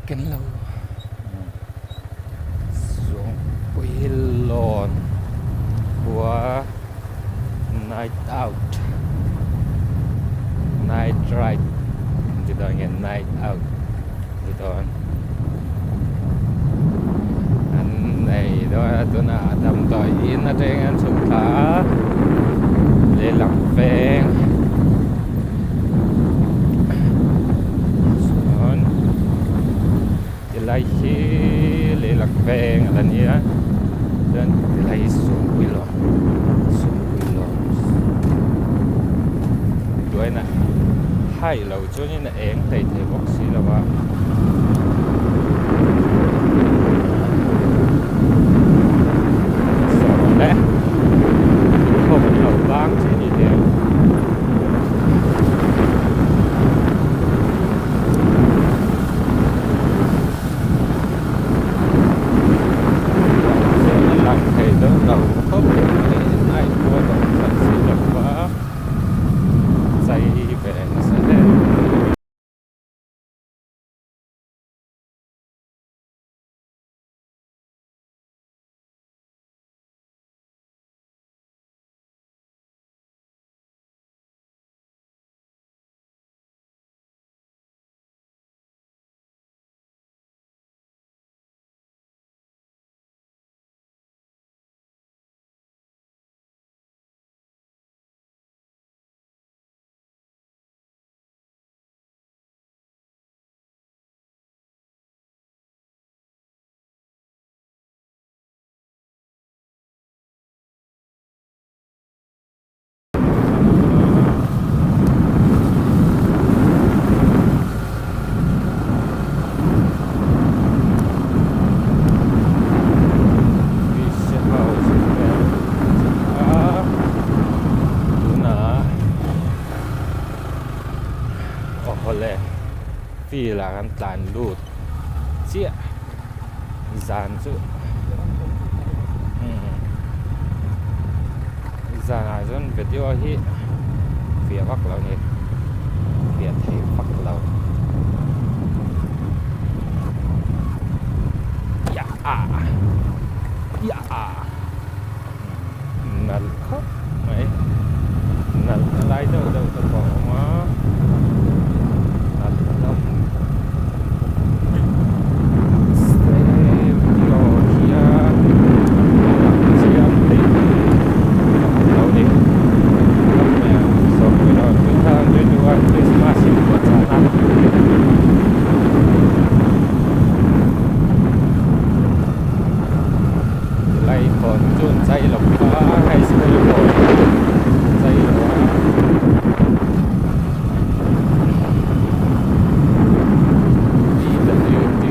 Kan lo Suangpui lawn khua night out night ride an ti dawn nge night out an ti dawn an nei dawn a tunah damdawi in atangin an chhuk thla a lehlam veng. Chuan tilai hi lehlang veng a la ni a chuan tilai hi sawmpui lawm sawmpui lawm tuaina hai lo chuanin a eng hlei thei bawk si lo a. Sawm e inkhawm an lo bang che ni te. Lang thei dawn lo khawp mai a inbual awm hran si lo va chei ve nasa hle. Fish house a tunah aw hawle field ah kan tlan lut chiah zan chu zanah chuan video hi fiah vak lo a ni fiah thei vak lo nalh khawp mai nalh na lai deuh deuh te pawh a awm a nalh hlawm video hian a lang chiang thei lo ni Christmas inpuahchahna. Lai kawn chu an chai lo a high school kawn an chai lo a. PWD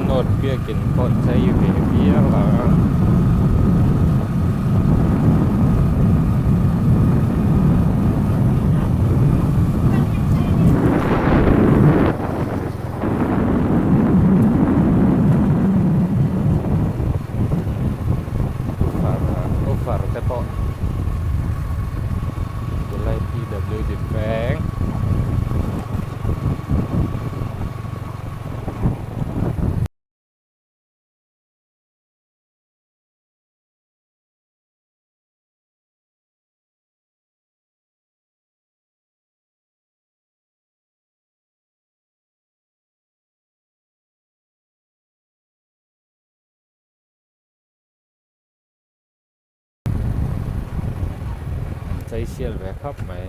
note biakin pawh an chai ve viau a. Ufar te pawh tilai PWD veng. An chei sial ve khawp mai.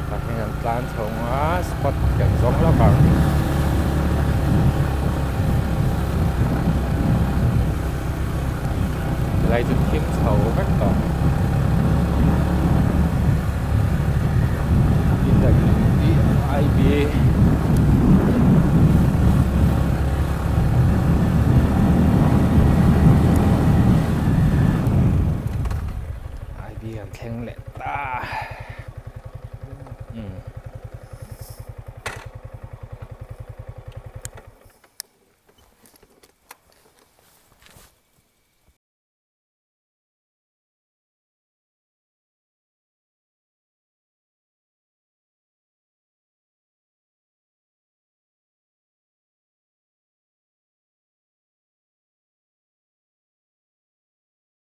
Tah hian an tlan chho a spot kan zawng lawk ang. Tilai chu thim chho vek tawh. PWDIB IB an thleng leh ta.